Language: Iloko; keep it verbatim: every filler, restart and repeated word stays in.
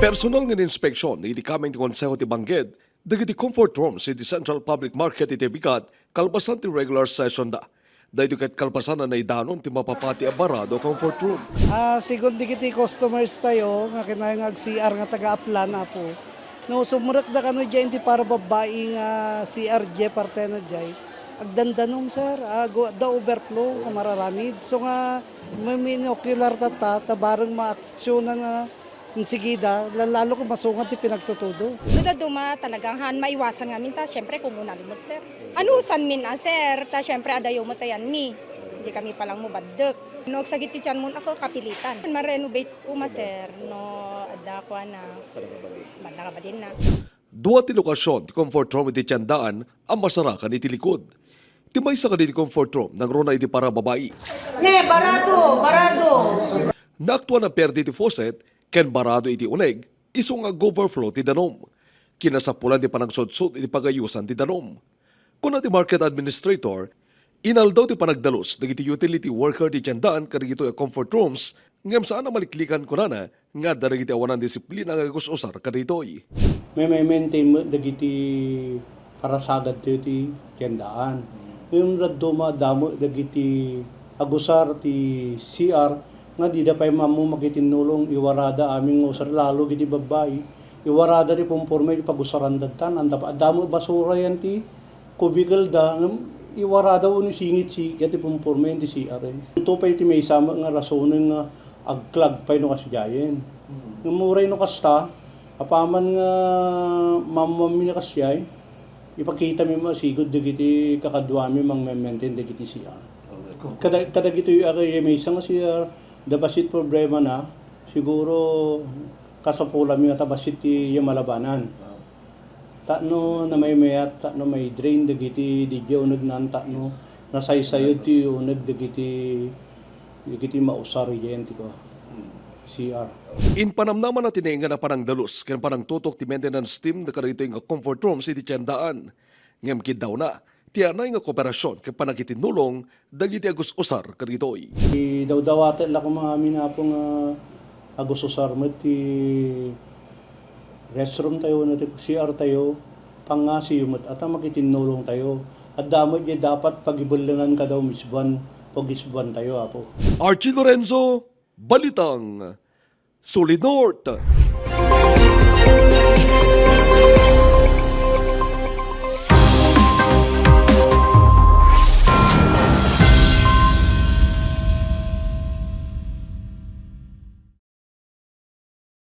Personal nga inspeksyon iti kameng ti Konseho ti Bangged dagiti comfort rooms iti Central Public Market iti bigat kalpasan ti regular session da. Daytoy ket kalpasan a naidanon ti mapapati a barado a comfort room. Ah, segun dagiti customers tayo nga kinayon nga ag-C R nga taga-Aplan, Apo. No, sumrekda kano diay iti para babbai nga C R diay partena diay. Agdandanom, sir. Ah, gu-, adda overflow nga mararamid. So nga, maminocular tatta, ta bareng maaksyonan nga insigida, lalalo ko masunga ti pinagtutudo. No dadduma talagang han maiwasan ngamin ta, siyempre, kumunami met, sir. Anusanmin a, sir, ta siyempre, adayo met ayanmi. Di kami palang mabaddek. No agsagit ti tianmon, ako, kapilitan. Ma-renovate ko, ma, sir, no adda kuana. Banda kabalin na. Dua ti lokasyon ti comfort room iti tiendaan a masarakan iti likod. Ti maysa kadagiti comfort room nangruna iti para babbai. Ne, barado, barado. Naaktuan a perdi ti faucet ken barado iti uneg, isu nga ag-overflow ti danum. Kinasapulan ti panagsudsod iti pagayosan ti danum. Kuna ti market administrator, inaldaw ti panagdalus dagiti utility worker ti tiendaan kadagitoy a comfort rooms, ngem saan a maliklikan kunana nga adda dagiti awanan disiplina nga agus-usar kadagitoy. May, may maintain met dagiti parasagad ti, ti tiendaan. Ngem dadduma, adda met dagiti agusar ti C R nga dida pay maammo makitinnulong, iwarada amin nga usar lalo iti babbai. Iwarada ti pumporma iti pagusaranda tan, anda pa, adda met basura yan ti cubicle da, ngem iwarada wenno singit-singit ti pumporma yan ti C R. Ito pay ti maysa met nga rasonen nga agklag pay no kasdiayen. Ngem uray no kasta, apaman nga maammoanmi a kasdiay, ipakitami met a sigud dagiti kakaduami mangme-maintain dagiti C R. Kada-, kadagitoy a kay maysa nga C R, da bassit problemana, siguro kasapulanmi nga ta bassit ti iya malabanan. Tapno namaymayat, tapno mai-drain dagiti didiay unegnan, tapno nasaysayod ti uneg dagiti, dagiti mausar idiay ti kua, C R. Impanamnamana ti naingan a panangdalus ken panangtutok ti maintenance team da kadagitoy nga comfort rooms iti tiendaan. Ngem kiddawna ti anay nga kooperasyon ken pannakitinnulong dagiti agus-usar kadagitoy. Idawdawatek la koma amin, Apo, nga agus-usar met ti restroom tayo wenno ti C R tayo, pangngasiyo met a ta makitinnulong tayo. Adda met diay dapat pagibellengan kada umisbuan, pag-isbuan tayo, Apo. Archie Lorenzo, Balitang Solid North.